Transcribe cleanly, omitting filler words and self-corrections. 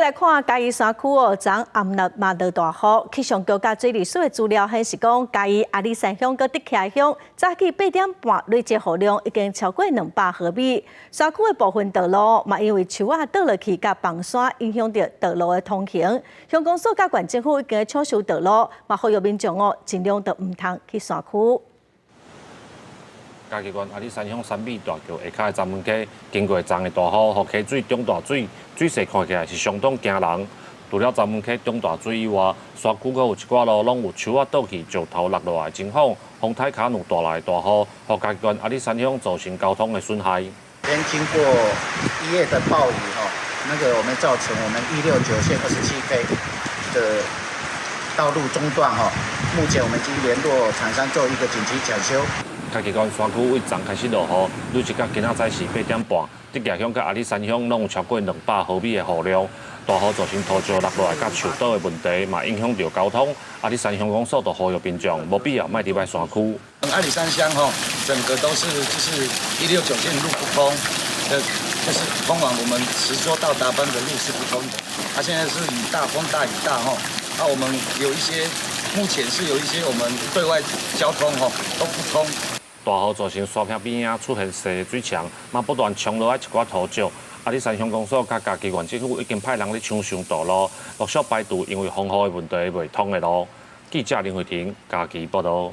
來看嘉義山區哦，昨暗晡嘛落大雨，氣象局佮水利署的資料顯示講，嘉義阿里山鄉佮竹崎鄉早起8點半累積雨量已經超過200毫米。山區的部分道路嘛，因為樹仔倒落去佮崩山，影響著道路的通行。鄉公所佮縣政府已經搶修道路，嘛呼籲民眾哦，盡量都毋通去山區。嘉義縣阿里山鄉三美大橋下跤的閘門溪，經過昨的大雨，予溪水漲大水，水勢看起來是相當驚人。除了閘門溪漲大水以外，山區閣有一寡路攏有樹仔倒去、石頭落落來的情況，風颱卡努帶來的大雨，予嘉義縣阿里山鄉造成交通的損害。昨天經過一夜的暴雨，哈，那個我們造成我們169線27 K 的道路中斷，哈，目前我們已經聯絡廠商做一個緊急搶修。嘉義縣山區對昨開始落雨，累積到今仔早時8點半，竹崎鄉佮阿里山鄉攏有超過200毫米的雨量。大雨造成土石落落來佮樹倒的問題，嘛影響著交通。阿里山鄉公所就呼籲民眾，無必要莫入來山區。阿里山鄉吼，整個都是就是169線路不通，就是通往我們池州到達班的路是不通的。啊，現在是雨大風大雨大吼，啊，我們有一些目前是有一些我們對外交通吼都不通。大雨造成山壁邊仔出現細水牆，嘛不斷沖落來一寡土石。阿里山鄉公所佮嘉義縣政府已經派人咧搶修道路，陸續排除因為風雨的問題袂通的路。記者林慧婷嘉義報道。